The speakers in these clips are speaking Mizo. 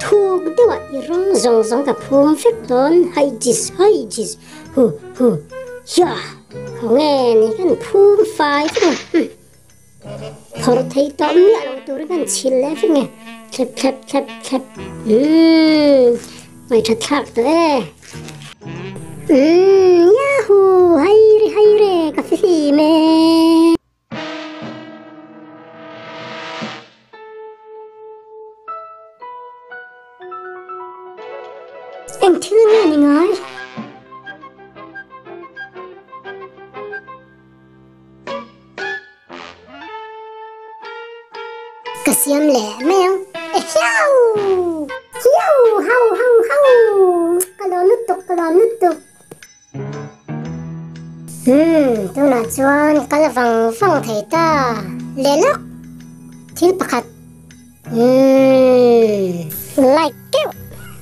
Thuk deuhah i rawng zawng zawng ka phum vek dawn, haijis haijis hu hu hia khawnge ni kan phum fai vek ang umm phawrh thei tawh miah lo turin kan chhil leh vek nge thlep thlep thlep thlep umm ngaihṭhat thlak tawh e umm yahoo haire haire ka fihlim e. Eng thil nge ni ngai? Ka siam leh mai ang. Ehiau! Hiau! Hau hau hau! Ka lawm lutuk, ka lawm lutuk. Umm, tunah chuan kal vang vang thei ta. Leh lawk thil pakhat. Umm, like keuh.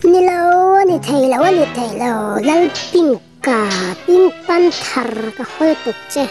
Ni lo, a ni thei lo, a ni thei lo. Lalpinka, pink panther ka hawl tuk che.